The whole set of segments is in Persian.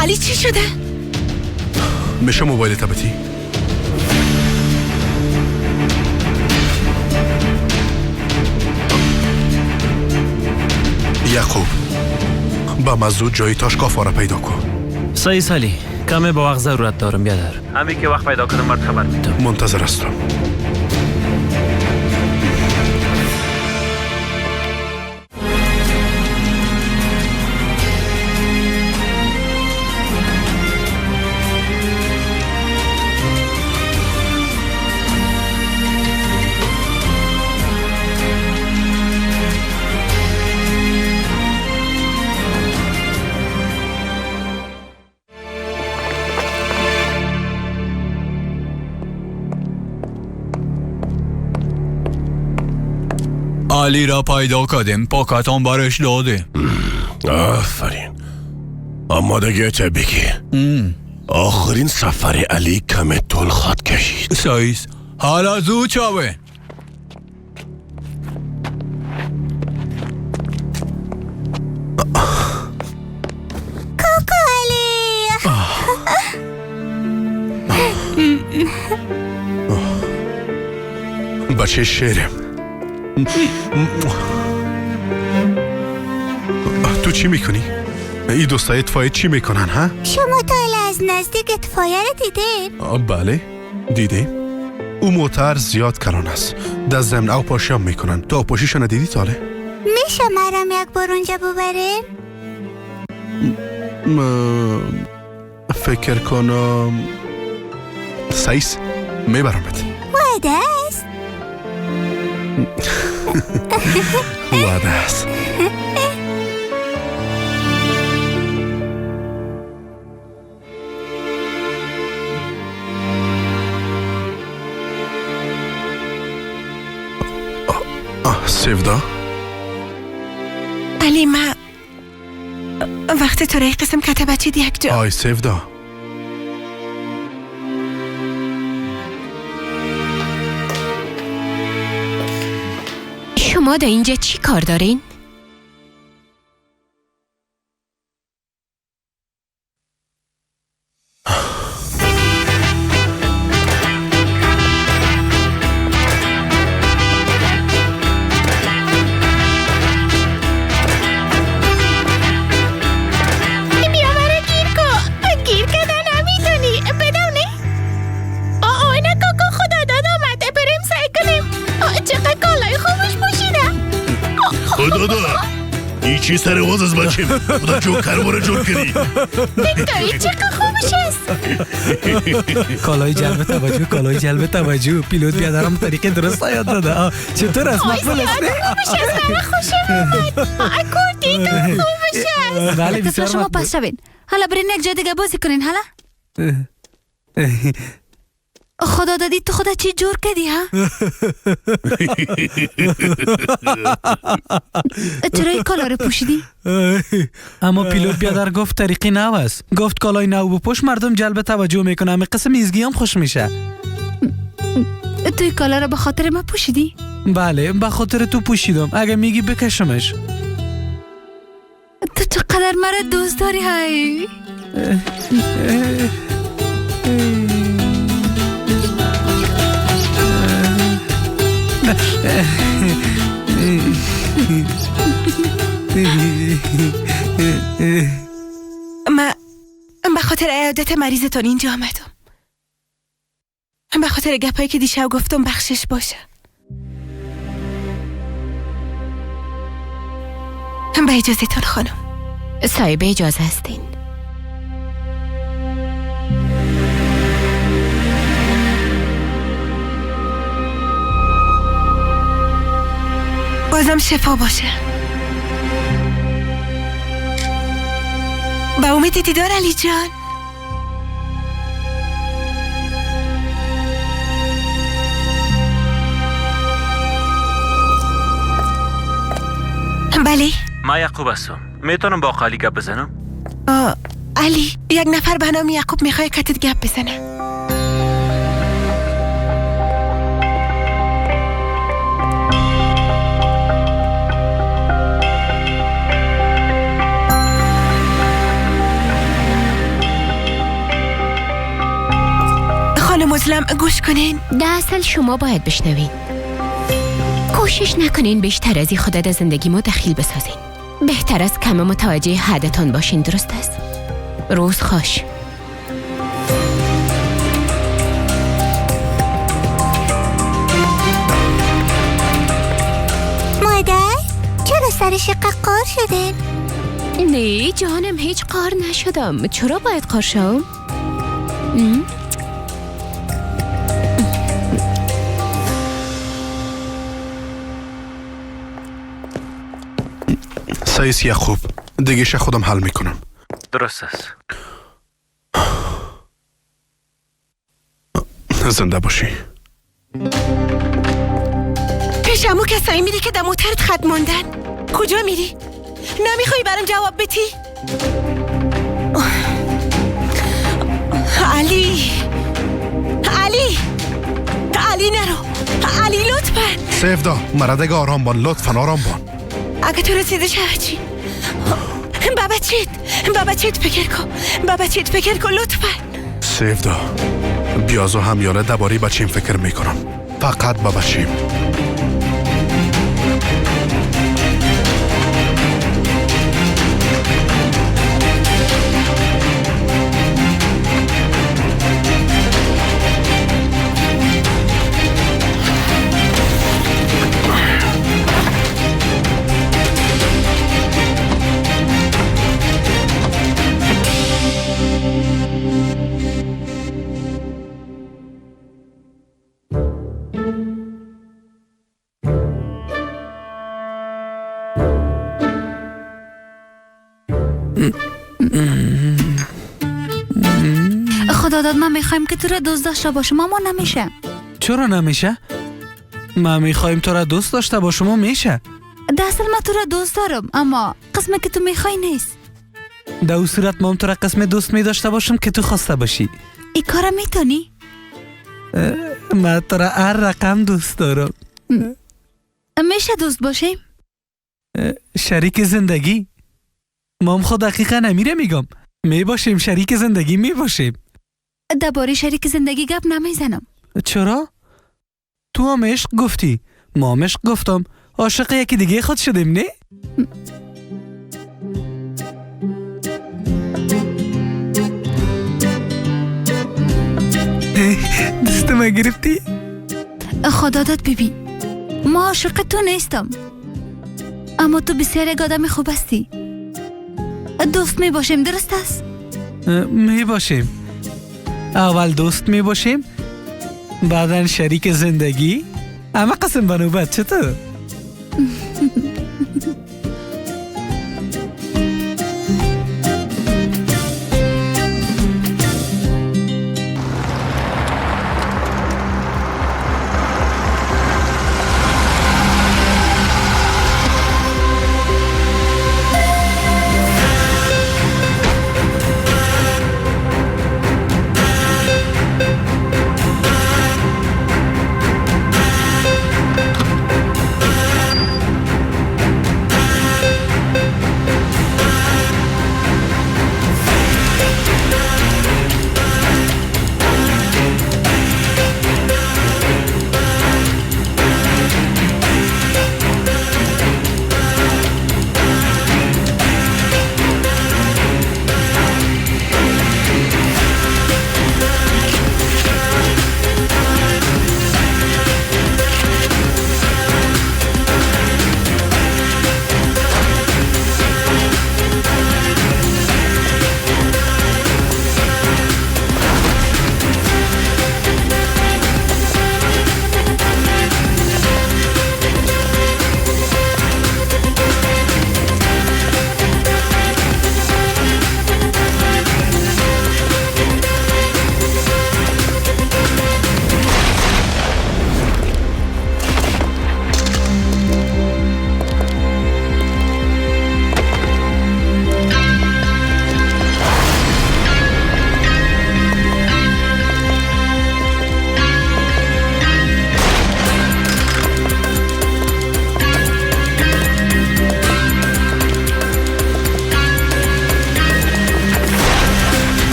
علی چی شده؟ میشه موبایل تبتی؟ یعقوب با مزود جای تاشکاف را پیدا کن. صحیح سالی، کمی با وقت ضرورت دارم بیادر. همین که وقت پیدا کنم برات خبر میدم. منتظر هستم. علی را پیدا کردیم، پاکتان برش دادیم. آفرین. آمادگی بگی. آخرین سفر علی کم طول خواهد کشید. سایز حالا زود شوه. کوکو علی. بچه شیرم، تو چی میکنی؟ ای دوستای اطفایه چی میکنن ها؟ شما تا از نزدیک اطفایه رو دیدین؟ بله دیدیم. او موتر زیاد کلان است، در ضمن او پاشی هم میکنن. تو آبپاشیشان دیدی تاله؟ میشه مرم یک بار اونجا ببرین؟ فکر کنم سیس میبرمت. وعده است. وعده است. سیودا؟ علی ما وقتی تو رای قسم کته بچید یک جا. آی سیودا، شما در اینجا چی کار دارین؟ چی سر واز از بچیم خدا جو کرباره جور کردی. دایی چقدر خوبش است. کالای جلب توجه، کالای جلب توجه. پیلوت بیادرم طریق درست یاد داده. چطور است؟ مقبول است؟ خوبش است، من خوشم اومد. کورتی تو خوبش است. بله بسیار. شما پس شوین حالا برین یک جای دیگه بازی کنین. حالا خدا دادی تو خدا چی جور کردی ها؟ چرا این کالا رو پوشیدی؟ اما پیلوت بیادر گفت طریقی نو است. گفت کالای نو بپوش مردم جلب توجه میکنه، همه قسم ایزگی هم خوش میشه. تو این کالا رو به خاطر ما پوشیدی؟ بله به خاطر تو پوشیدم. اگه میگی بکشمش. تو چقدر مرا دوست داری های. من به خاطر عیادت مریضتان اینجا آمدم. به خاطر گپایی که دیشب گفتم بخشش باشه. به اجازهتان خانم. صاحب اجازه هستین. بازم شفا باشه. با امید دیدار علی جان. بله ما یعقوب هستم. میتونم با علی گپ بزنم؟ علی یک نفر به نام یعقوب میخواد کتت گپ بزنه. مظلم گوش کنین. در اصل شما باید بشنوین. کوشش نکنین بیشتر از این خود در زندگی ما دخیل بسازین. بهتر از کم متوجه حدتان باشین، درست است؟ روز خوش. مادر چرا سرش قار شده؟ نه جانم هیچ قار نشدم. چرا باید قار شم؟ سایس یعقوب دیگه خودم حل میکنم. درست است. زنده باشی. پیش امو کسایی میری که در موترت خط ماندن. کجا میری؟ نمیخوای برام جواب بدی؟ علی علی علی نرو علی لطفا. سیفدا مرا دیگه آرام بان، لطفا آرام بان. اگه تو رسیده شوه چی؟ بابا چیت؟ بابا چیت فکر کن، بابا چیت فکر کن لطفا. سیفدا بیازو همیانه درباره بچیم فکر میکنم، فقط با بچیم. خدا داد من میخوایم که تو را دوست داشته باشم اما نمیشه. چرا نمیشه؟ من میخوایم تو را دوست داشته باشم و میشه. در اصل من تو را دوست دارم اما قسمی که تو میخوای نیست. در او صورت من تو را قسم دوست میداشته باشم که تو خواسته باشی. این کارا میتونی؟ من تو را هر رقم دوست دارم. میشه دوست باشیم؟ شریک زندگی. مام خود دقیقا نمیره میگم میباشیم، شریک زندگی میباشیم. درباره شریک زندگی گپ نمیزنم. چرا؟ تو هم عشق گفتی، ما هم عشق گفتم، عاشق یکی دیگه خود شدیم نه؟ دست ما گرفتی؟ خدا داد ببین ما عاشق تو نیستم اما تو بسیار یک آدم خوب هستی. دوست می باشیم درست است؟ می باشیم. اول دوست می باشیم بعدا شریک زندگی، اما قسم به نوبت. چطور؟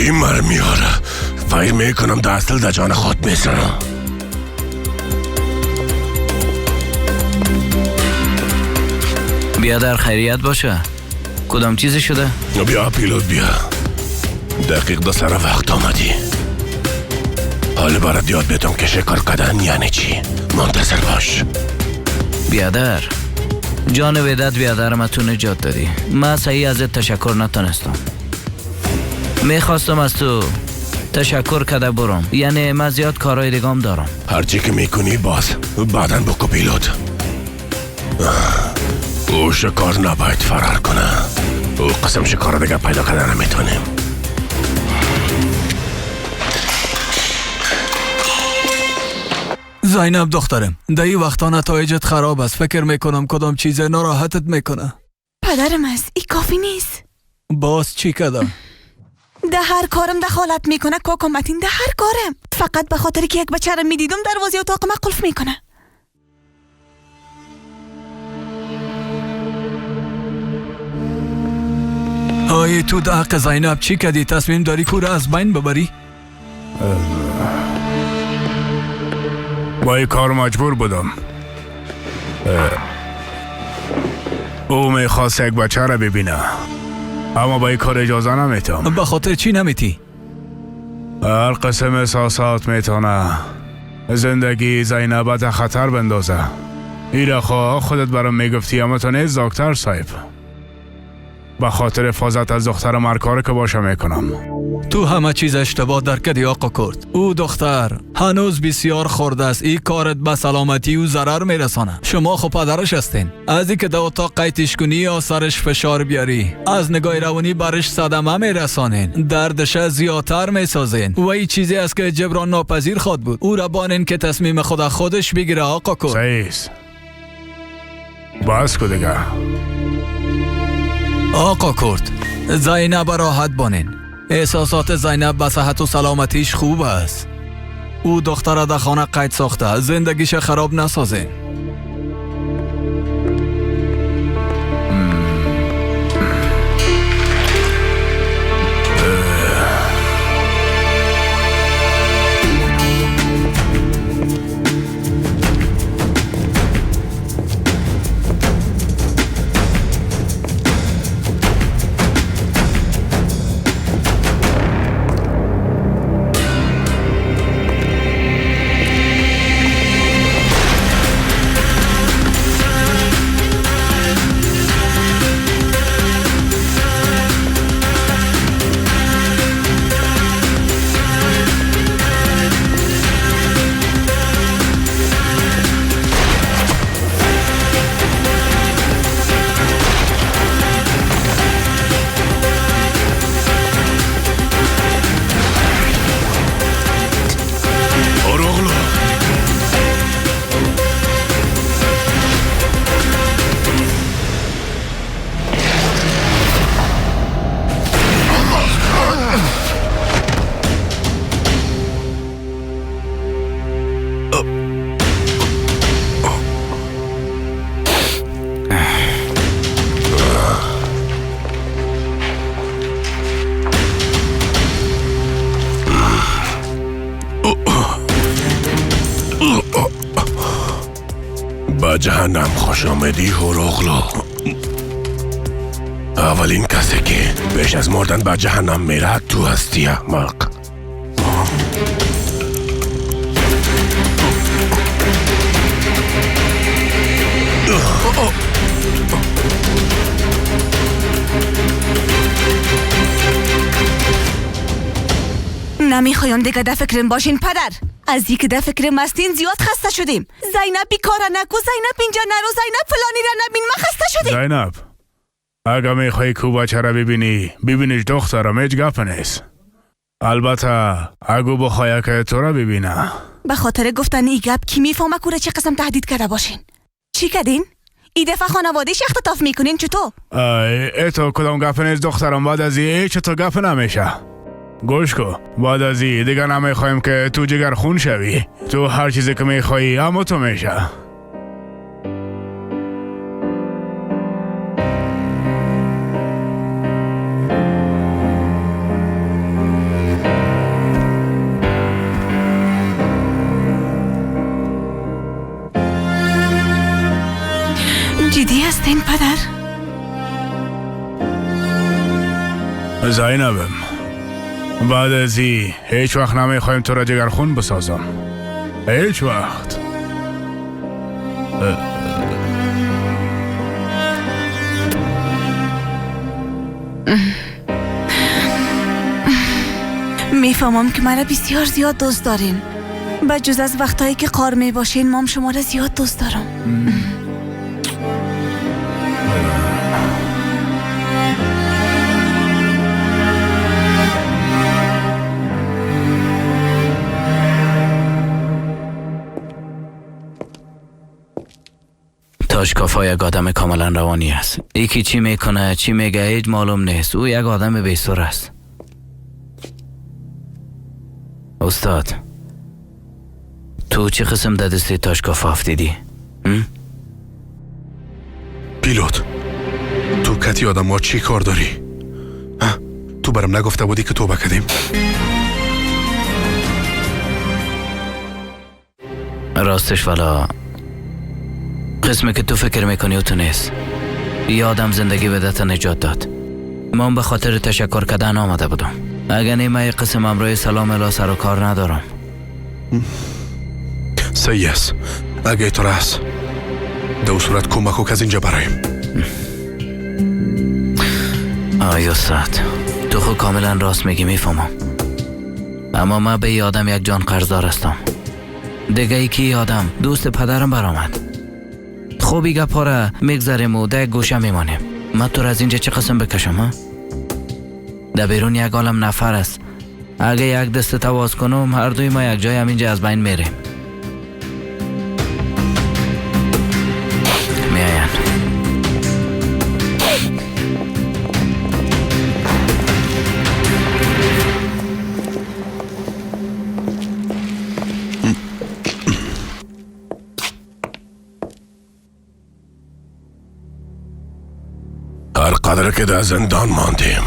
کی مر میاره؟ فکر میکنم در اصل در جان خود میزنم. بیا در خیریت باشه. کدام چیزی شده؟ بیا پیلوت بیا. دقیق در سر وقت آمدی. حالا برات یاد بدم که شکار کردن یعنی چی. منتظر باش. بیادر جان ودت، بیادر ما تو نجات دادی. من صحیح ازت تشکر نتونستم. میخواستم از تو تشکر کرده برم، یعنی من زیاد کارهای دیگم دارم. هرچی که میکنی باز بعدا بکو پیلوت. او شکار نباید فرار کنه. او قسم شکار دیگه پیدا کردن نمیتونیم. زینب دخترم، در این وقتا نتایجت خراب است. فکر میکنم کدام چیز ناراحتت میکنه. پدرم است، ای کافی نیست. باز چی کردم؟ ده هر کارم دخالت میکنه کاکا متین، ده هر کارم. فقط به خاطر که یک بچه را میدیدم دروازه اتاق ما قلف میکنه. های تو در حق زینب چی کردی؟ تصمیم داری کوره از بین ببری؟ با این کار مجبور بودم. او میخواست یک بچه را ببینه، اما با این کار اجازه نمیتم. به خاطر چی نمیتی؟ هر قسم احساسات میتونه زندگی زینب خطر بندازه. ایره خواه خودت برام میگفتی، اما تو نیست دکتر صاحب. به خاطر حفاظت از دخترم هر کاری که باشه میکنم. تو همه چیز اشتباه درک کردی آقا کرد. او دختر هنوز بسیار خرد است. این کارت به سلامتی او ضرر میرسانه. شما خب پدرش هستین. از اینکه در اتاق قیدش کنی یا سرش فشار بیاری، از نگاه روانی برش صدمه میرسانین، دردش زیادتر میسازین و این چیزی است که جبران ناپذیر خواد بود. او را بانین که تصمیم خود خودش بگیره آقا کرد. صحیح است. بس کو دیگه. آقا کرد، زینب راحت بانین. احساسات زینب به صحت و سلامتیش خوب است. او دختر در خانه قید ساخته، زندگیش خراب نسازین. به جهنم خوش آمدی هوروغلو. اولین کسی که پیش از مردن به جهنم میره تو هستی احمق. نمیخوایم دیگه در فکرم باشین پدر. از اینکه در فکر مستین زیاد خسته شدیم. زینب بیکاره نکو، زینب اینجا نرو، زینب فلانی را نبین، ما خسته شدیم. زینب اگه میخوای کو بچه را ببینی ببینیش دخترم، هیچ گپ نیست. البته اگه بخوای که تو را ببینه. به خاطر گفتن ای گپ کی میفهمه کوره چه قسم تهدید کرده باشین؟ چی کردین؟ ای دفعه خانوادهش اختطاف میکنین چطور؟ ای تو کدام گپ نیست دخترم، بعد از این چطور گپ نمیشه. گوش کو، بعد از این دیگه نمیخوایم که تو جگر خون شوی. تو هر چیزی که میخوایی اما تو میشه. هستین پدر؟ زینبم، بعد از این هیچ وقت نمیخوایم تو را جگرخون بسازم. هیچ وقت. میفهمم که مرا بسیار زیاد دوست دارین. به جز از وقتایی که قار می باشین، مام شما را زیاد دوست دارم. تاشکافا یک آدم کاملا روانی است. یکی چی میکنه چی میگه هیچ معلوم نیست. او یک آدم بیسر است. استاد، تو چه قسم در دست تاشکافا افتیدی؟ پیلوت، تو کتی آدم ما چی کار داری؟ تو برم نگفته بودی که توبه کردیم؟ راستش والا قسمی که تو فکر میکنی و تو نیست. یادم زندگی به دست نجات داد. من به خاطر تشکر کردن آمده بودم. اگر نه من قسم امرای سلام الله سر و کار ندارم. صحیح است. اگه تو راست در صورت کمک که از اینجا برایم. آی استاد، تو خود کاملا راست میگی، میفهمم. اما من به یادم یک جان قرضدار هستم. دیگه ای که یادم دوست پدرم برآمد. خوبی گپا را میگذریم و در گوشه میمانیم. من تو را از اینجا چه قسم بکشم؟ ها؟ در بیرون یک عالم نفر است. اگه یک دست تواز کنم هر دوی ما یک جای همینجا از بین میریم. میاین. هر قدر که در زندان ماندیم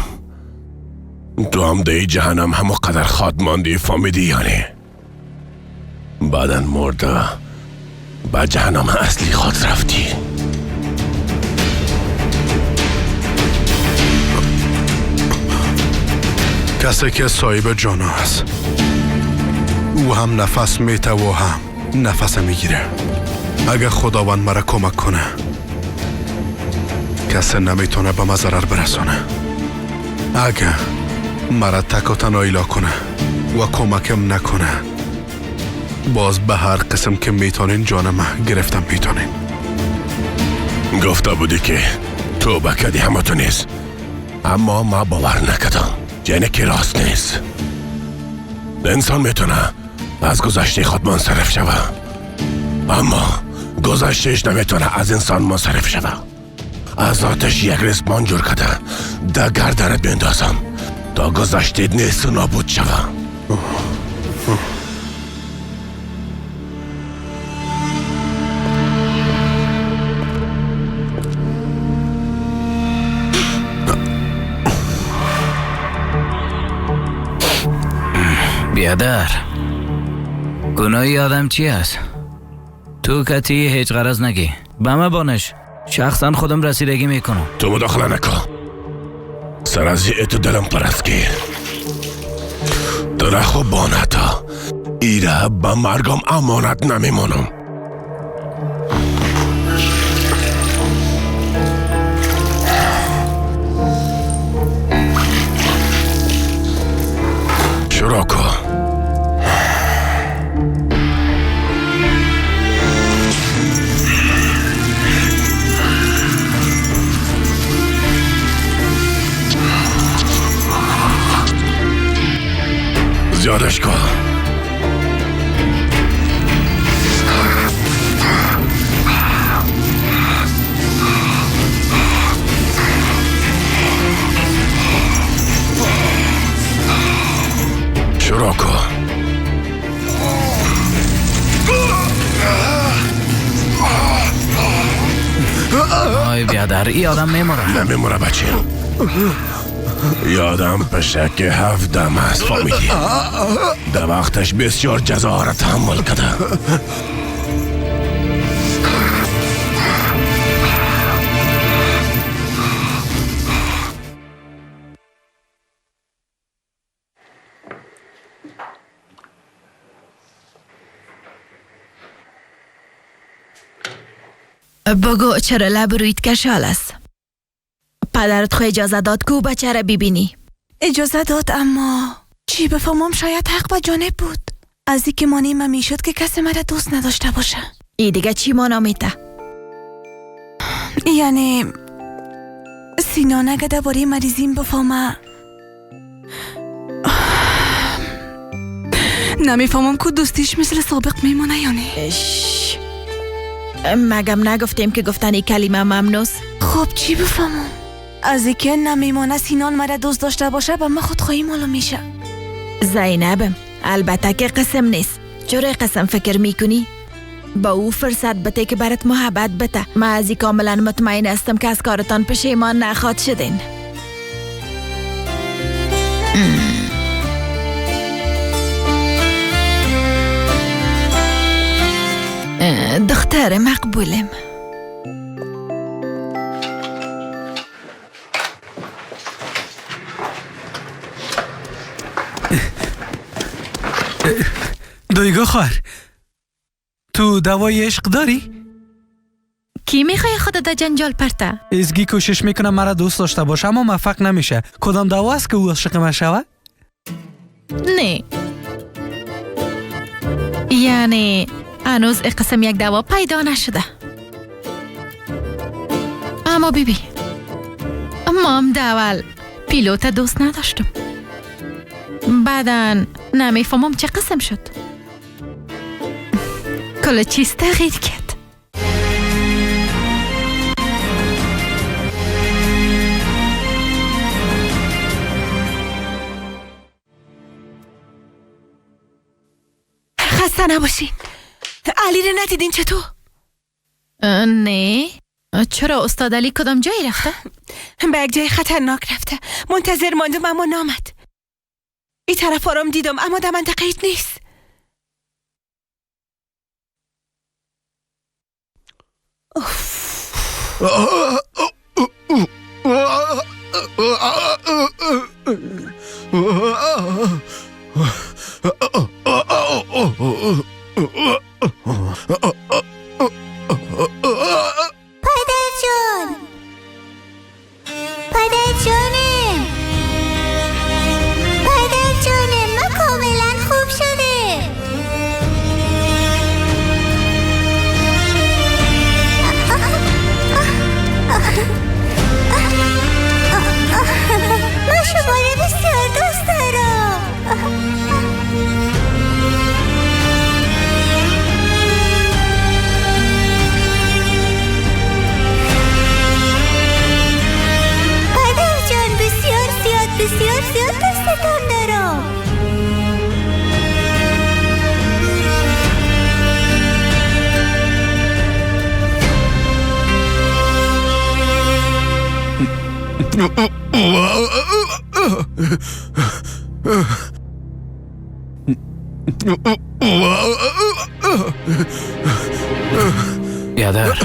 تو هم در جهنم همه قدر خواد ماندی، فهمیدی؟ یعنی بعدا مرده به جهنم اصلی خود رفتی. کسی که صاحب جان است او هم نفس میته و هم نفس میگیره. اگه خداوند مرا کمک کنه کسی نمیتونه به ما ضرر برسانه. اگه مرا تک و تنها ایلا کنه و کمکم نکنه باز به هر قسم که میتونین جان ما گرفتم میتونین. گفته بودی که توبه کردی همه تو نیست، اما ما باور نکردم. یعنی که راست نیست. انسان میتونه از گذشته خود منصرف شوه، اما گذشتهش نمیتونه از انسان منصرف شوه. از آتش یک ریسمان جور کرده در گردنت بندازم تا گذشته نیست و نابود شوه. بیادر، گناهی آدم چی است؟ تو کتی هیچ غرض نگی. به من بانش، شخصا خودم رسیدگی میکنم. تو مداخله نکن. سر از تو دلم پرست که تو خوب بانتا ایره به مرگم امانت نمیمانم. شروع کن. زیادش کن. شروع کن. آی بیادر، ای آدم میموره. نمیموره بچه. یادم پشک 7 دم است، فهمیدی؟ در وقتش بسیار جزا را تحمل کرده. بگو چرا لب رویت کشال است؟ پدرت خو اجازه داد که او بچه را ببینی. اجازه داد، اما چی بفهمم شاید حق به جانب بود. از اینکه مانع من میشد که کسی مرا دوست نداشته باشه. ای دیگه چی مانا میته؟ یعنی سینان اگه درباره مریضیم بفهمه، نمیفهمم که دوستیش مثل سابق میمانه یا نه. مگم نگفتیم که گفتن این کلمه ممنوع؟ خب چی بفهمم؟ از اینکه نمیمانه سینان مرا دوست داشته باشه به من خودخواهی معلوم میشه. زینبم البته که قسم نیست. چرا قسم فکر میکنی؟ با او فرصت بده که برات محبت بده. من از این کاملا مطمئن هستم که از کارتان پشیمان نخواد شدین. دختر مقبولم. دویگو خواهر، تو دوای عشق داری؟ کی میخوای خودت در جنجال پرته؟ ازگی کوشش میکنم مرا دوست داشته باشه اما موفق نمیشه. کدام دوا است که او عاشق من شوه؟ نه، یعنی هنوز قسم یک دوا پیدا نشده. اما بیبی، ما هم در اول پیلوت دوست نداشتم، بعدا نمیفهمم چه قسم شد، کل چیز تغییر کرد. خسته نباشین. علی رو ندیدین چطور؟ نه. چرا استاد علی کدام جایی رفته؟ به یک جای خطرناک رفته. منتظر ماندم اما نامد. این طرف آرام دیدم اما در منطقه ایت نیست. پدر جان، پدر جانم، پدر جانم، ما کاملا خوب شده. ما شما را بسیار دوست دارم. پدر جان بسیار زیاد بسیار زیاد دوستتان دارم. بیادر،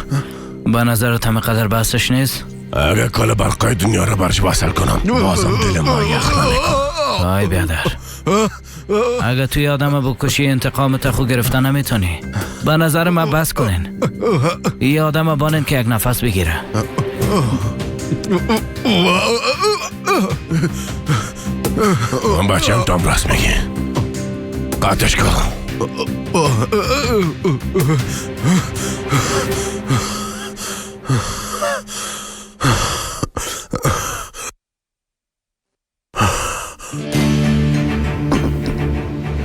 به نظرت همه قدر بحثش نیست؟ اگه کل برقای دنیا رو برش وصل کنم بازم دل ما یخ نمیکنه. آی بیادر، اگه توی آدم بکشی انتقام خو گرفته نمیتونی. به نظر من بس کنین، یه آدم بانین که یک نفس بگیره. من بچم تام راست میگه، قطعش کن.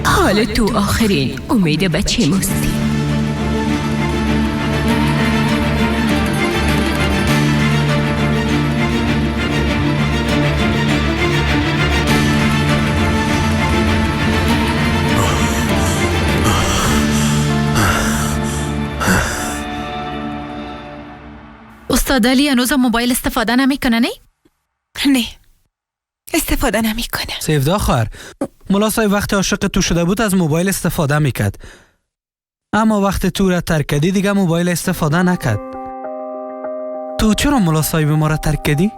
حال تو آخرین امید بچه مستی. استاد علی هنوز موبایل استفاده نمیکنه؟ نه؟ نه، استفاده نمیکنه. سیفدا خواهر، ملا صاحب وقتی عاشق تو شده بود از موبایل استفاده میکرد، اما وقتی تو را ترک کردی دیگه موبایل استفاده نکرد. تو چرا ملا صاحب ما را ترک کردی؟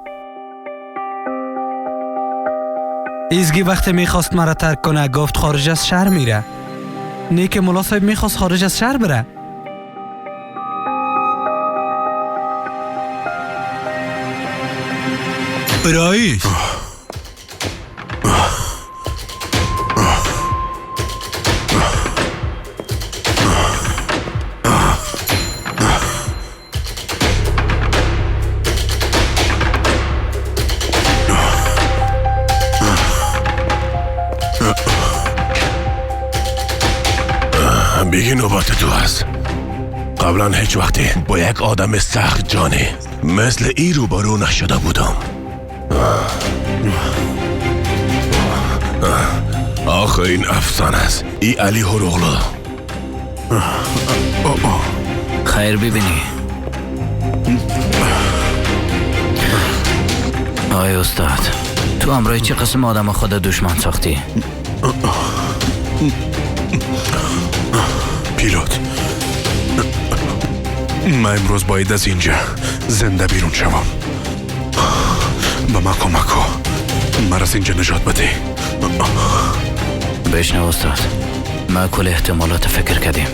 ایزگی وقتی میخواست مرا ترک کنه گفت خارج از شهر میره. نه که ملا صاحب میخواست خارج از شهر بره. رئیس بیگی نوبت تو هست. قبلا هیچ وقتی با یک آدم سخت جانی مثل ای روبرو نشده بودم. آخه این افسانه است. ای علی هروغلو. خیر ببینی. آی استاد، تو امرای چه قسم آدم خود دشمن ساختی؟ پیلوت، من امروز باید از اینجا زنده بیرون شوم. به ما کمک کن، مرا از اینجا نجات بده. بشنو استاد، ما کل احتمالات فکر کردیم،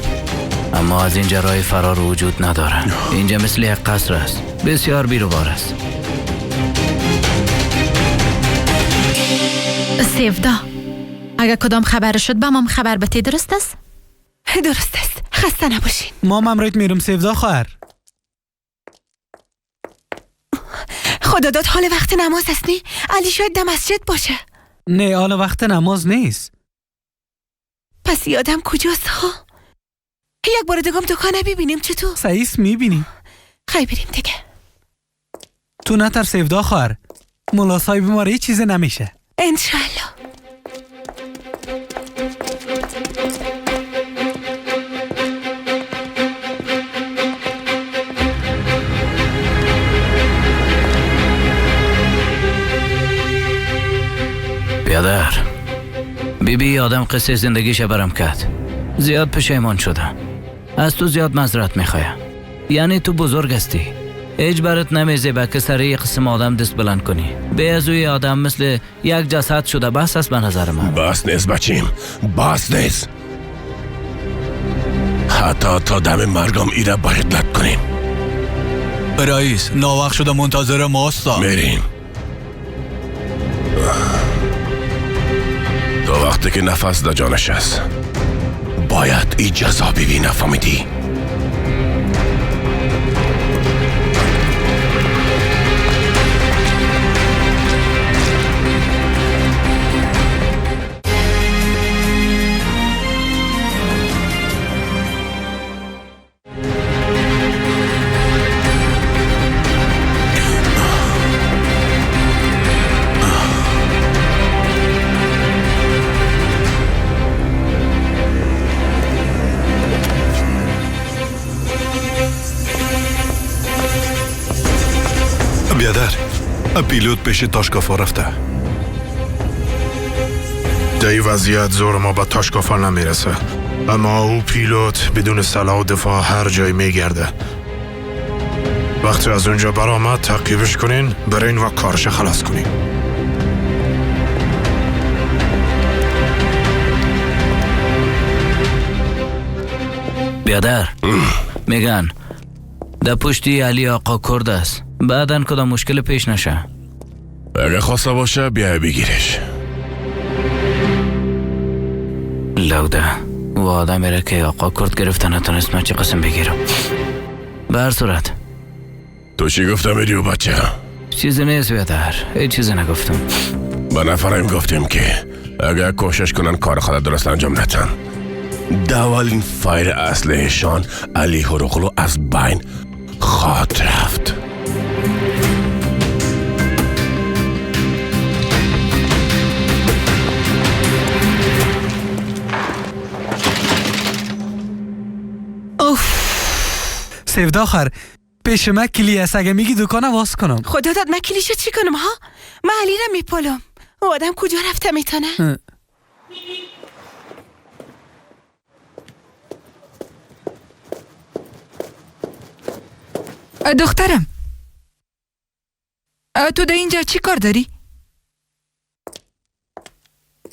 اما از اینجا راه فرار وجود نداره. اینجا مثل یک قصر است، بسیار بیروبار است. سیودا، اگر کدام خبر شد به مام خبر بده، درست است؟ درست است، خسته نباشین. ما ممریت میرم سیودا خواهر. خدا داد حال وقت نماز است نی؟ علی شاید در مسجد باشه. نه حال وقت نماز نیست. پس یادم کجاست ها؟ یک بار دیگم دکانه ببینیم چطور؟ سعیس میبینی. خیلی بریم دیگه. تو نتر سیودا خواهر، ملا صاحب ما هیچ چیز نمیشه. انشالله. بیادر، بیبی آدم قصه زندگیش برم کرد. زیاد پشیمان شده. از تو زیاد معذرت میخوایم. یعنی تو بزرگ هستی، هیچ برات نمیزه که سر قسم آدم دست بلند کنی. به از اوی آدم مثل یک جسد شده. بس است به نظر من. بس نیست بچیم، بس نیست. حتی تا دم مرگم ایره باید لد کنیم. رئیس ناوقت شده، منتظر ماست. میریم تا وقتی که نفس در جانش است. باید ای جزا ببینه، فهمیدی؟ بیادر، پیلوت پیش تاشکافا رفته. در این وضعیت زور ما به تاشکافا نمیرسه، اما او پیلوت بدون سلاح و دفاع هر جای میگرده. وقتی از اونجا برآمد تعقیبش کنین، برین و کارش خلاص کنین. بیادر، میگن در پشتی علی آقا کرد است. بعداً کدام مشکل پیش نشه. اگه خواسته باشه بیای بگیرش. لوده و آدم میره که آقا کرد گرفته نتونست من چه قسم بگیرم. به هر صورت تو چی گفتم ایدیو بچه؟ چیزی نیست بیادر، هیچ چیزی نگفتم. به نفرم گفتیم که اگر کوشش کنن کار خود درست انجام ندن، اولین فایر اصلشان علی هروغلو از بین خواهد رفت. سیودا خواهر، پیش من کلی است. اگه میگی دکانه واس کنم. خدا داد من کلیشو چی کنم ها؟ من علی را میپالم. او آدم کجا رفته میتونه؟ دخترم، تو در اینجا چی کار داری؟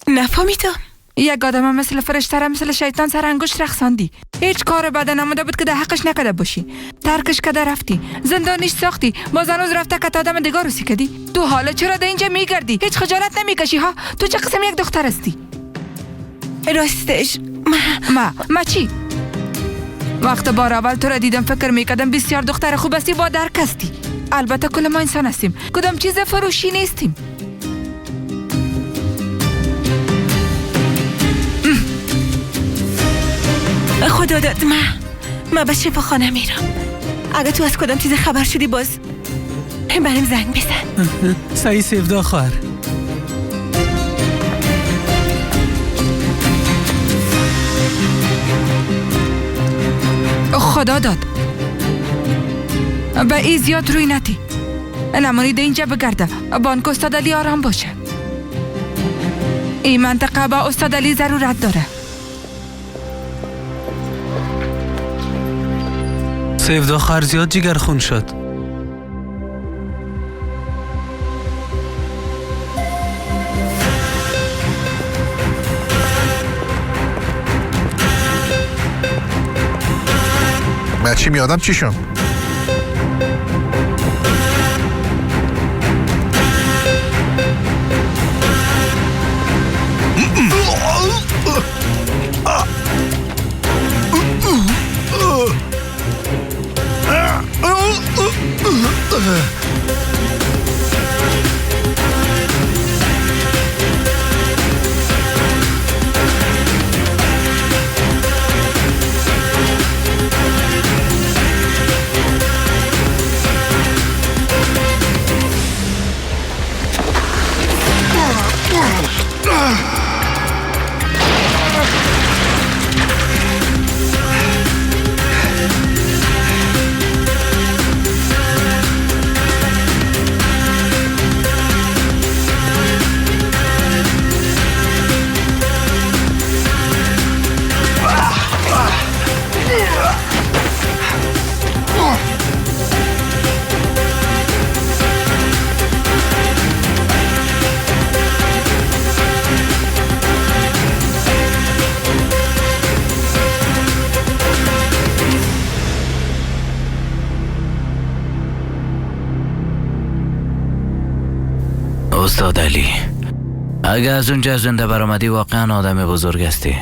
نفهمیدم. یک آدم مثل فرشته مثل شیطان سر انگشت رقصاندی. هیچ کار بد نموده بود که در حقش نکده باشی. ترکش کده رفتی، زندانیش ساختی، باز هنوز رفته که آدم دیگه رو کدی. تو حالا چرا در اینجا میگردی؟ هیچ خجالت نمیکشی ها؟ تو چه قسم یک دختر هستی؟ راستش ما چی؟ وقت بار اول تو را دیدم فکر میکردم بسیار دختر خوب هستی، با درک هستی. البته کل ما انسان هستیم، کدام چیز فروشی نیستیم. خدا داد ما به شفاخانه میرم. اگه تو از کدام چیز خبر شدی باز بریم زنگ بزن. صحیح سیفدا خواهر. خدا داد به ای زیاد روی نتی. نمانید اینجا بگرده. بانک استاد علی آرام باشه. این منطقه با استاد علی ضرورت داره. سیفدا خواهر زیاد جگر خون شد. من چی میادم چیشم؟ استاد علی، اگه از اونجا زنده برآمدی واقعا آدم بزرگ هستی.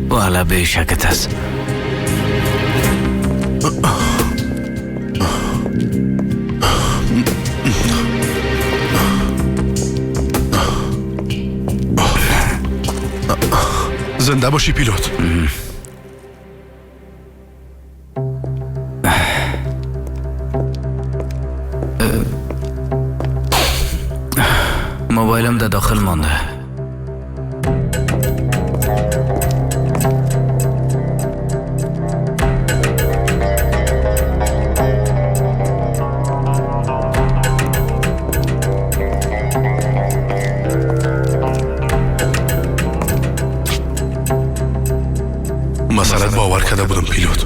والا بیشکت است. زنده باشی پیلوت. موبایلم در داخل مانده. مسئلت باور کرده بودم پیلوت.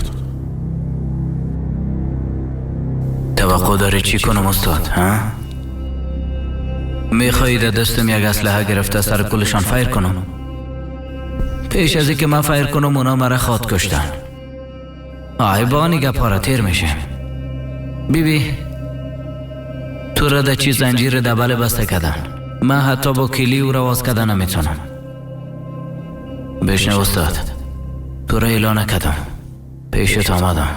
توقع داری چی کنم استاد؟ ها؟ میخوایی در دستم یک اسلحه گرفته سر کلشان فیر کنم؟ پیش از اینکه من فیر کنم اونا مرا خواد کشتن. آی بانی گپارا تیر میشه. بی بی تو را در چی زنجیر دبل بسته کردن. من حتی با کلی او را واز کردن نمیتونم. بشنو استاد، تو را اعلان نکردم، پیشت آمدم،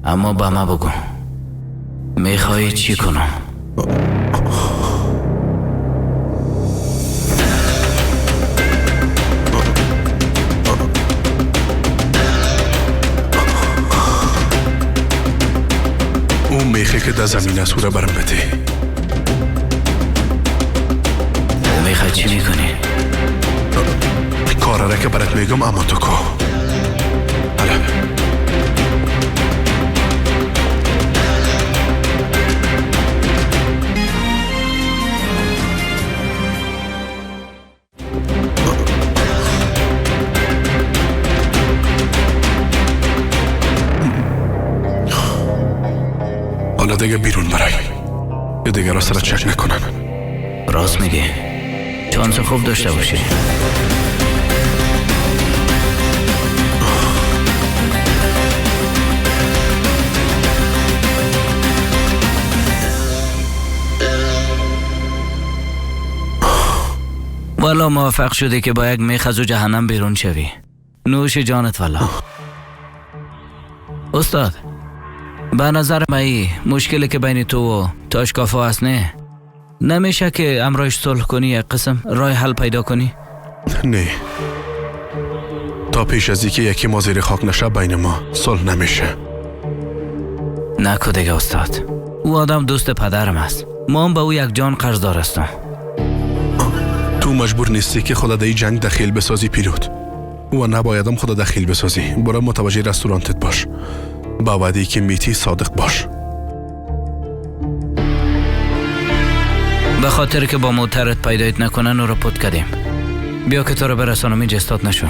اما به ما بگو میخوایی چی کنم؟ اون میخه که در زمین است او را برم بده. او میخوای چی میکنی؟ کارا را که برات میگم اما تو کو. حالا حالا دیگه بیرون برای یه دیگه را سر چک نکنن. راست میگی. چانس خوب داشته باشی. والا موفق شدی که با یک میخ از جهنم بیرون شوی. نوش جانت والا. استاد، به نظر من مشکلی که بین تو و تاشکافا هست نه، نمیشه که امرایش صلح کنی، یک قسم راه حل پیدا کنی؟ نه، تا پیش از اینکه یکی ما زیر خاک نشه بین ما صلح نمیشه. نکو دیگه استاد، او آدم دوست پدرم است، ما هم به او یک جان قرضدار هستم. تو مجبور نیستی که خدا در جنگ دخیل بسازی پیلوت، و نبایدم خدا دخیل بسازی. برو متوجه رستورانتت باش، با وعده‌ای که میتی صادق باش. به خاطر که با موترت پیدایت نکنن او رو پت کردیم. بیا که تو رو برسانم، اینجا استاد نشو.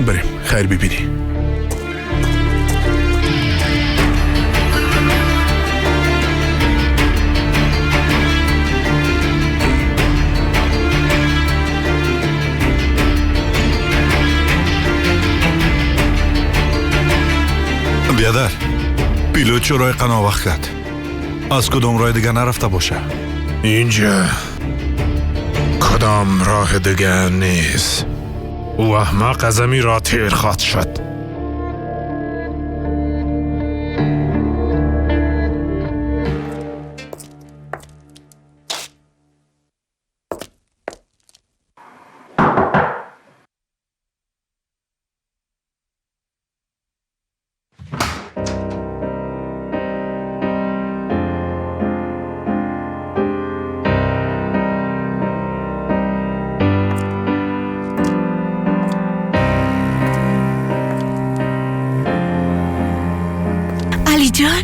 بریم، خیر ببینی. بیادر، پیلوت چرا قناوخ کرد؟ از کدام راه دیگه نرفته باشه؟ اینجا کدام راه دیگه نیست. او احمق از امی را تیر خواهد شد. جان،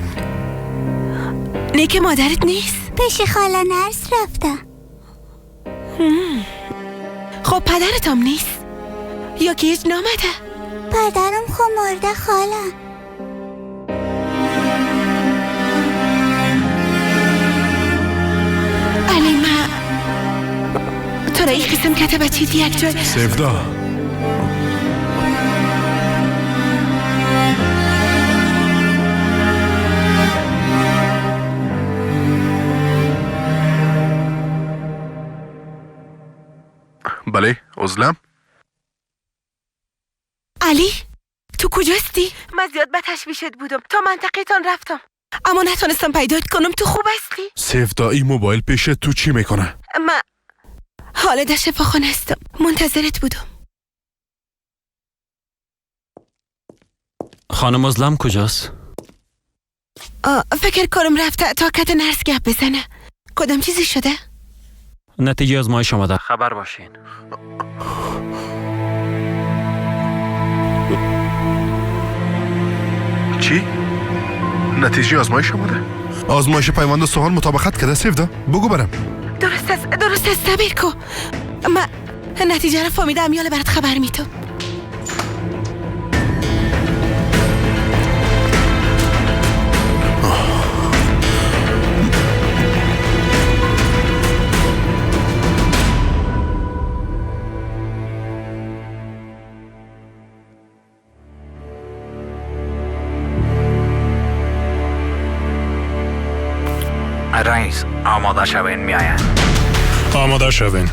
نیک مادرت نیست؟ پیش خاله نرس رفته. خب پدرت هم نیست؟ یا که هیچ نامده؟ پدرم خب مرده خاله. علی، من تو را این قسم کته بچیدی یک جای. سفدا، بله عزلم. علی تو کجاستی؟ من زیاد به تشویشت بودم، تا منطقه تان رفتم اما نتونستم پیدات کنم. تو خوب هستی؟ سفدایی موبایل پیش تو چی میکنه؟ من حالا در شفاخانه هستم، منتظرت بودم. خانم ازلم کجاست؟ فکر کنم رفته تا کت نرس گپ بزنه. کدام چیزی شده؟ نتیجه آزمایش آمده، خبر باشین. چی؟ نتیجه آزمایش آمده؟ آزمایش پیوند سوهان مطابقت کرده سیفدا، بگو برم. درست است، درست است، صبر کو. من نتیجه رو فهمیدم، یالا برات خبر میتم. رئیس، آماده شوین، میآید. آماده شوین.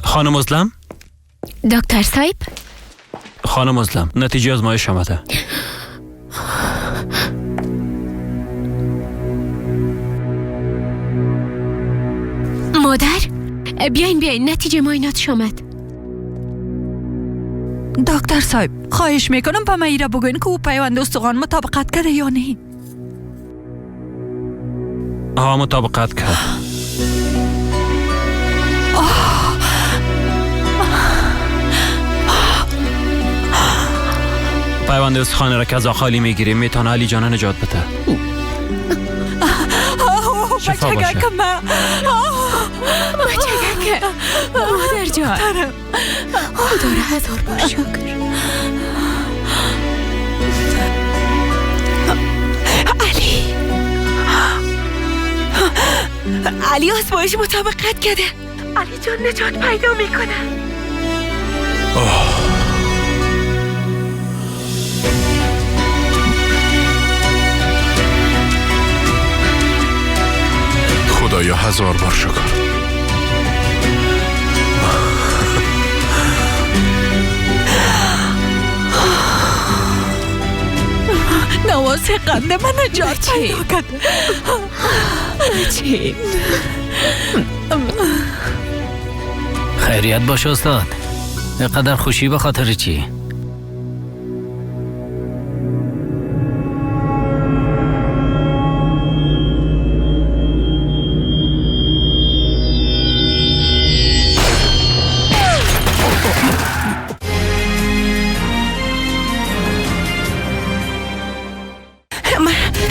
خانم ازلم؟ دکتر صاحب؟ خانم ازلم، نتیجه آزمایش آمده. مادر، بیاین بیاین، نتیجه معایناتش آمد. دکتر صاحب، خواهش میکنم به من ایره بگوین که او پیوند استخوان مطابقت کرده یا نه. ها، مطابقت کرد. پیوند استخوان را که از آقا علی میگیریم میتونه علی جان نجات بده. شفا باشه. بچگک مادر جان، خدا را هزار بار شکر. علی علی آزمایش مطابقت کرده. علی جان نجات پیدا میکنه. خدایا هزار بار شکر. نواز قند من نجات پیدا کرد. بچه خیریت باشه استاد. اینقدر خوشی به خاطر چی؟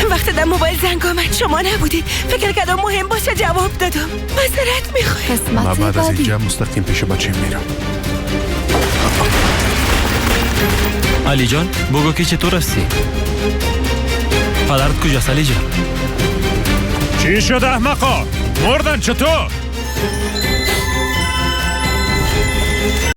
وقتی در موبایل زنگ آمد شما نبودید، فکر کردم مهم باشه جواب دادم. معذرت میخوایم. من بعد از اینجا مستقیم پیش بچه میرم. علی جان بگو که چطور هستی؟ پدرت کجاست علی جان؟ چی شد احمقا؟ مردن چطور؟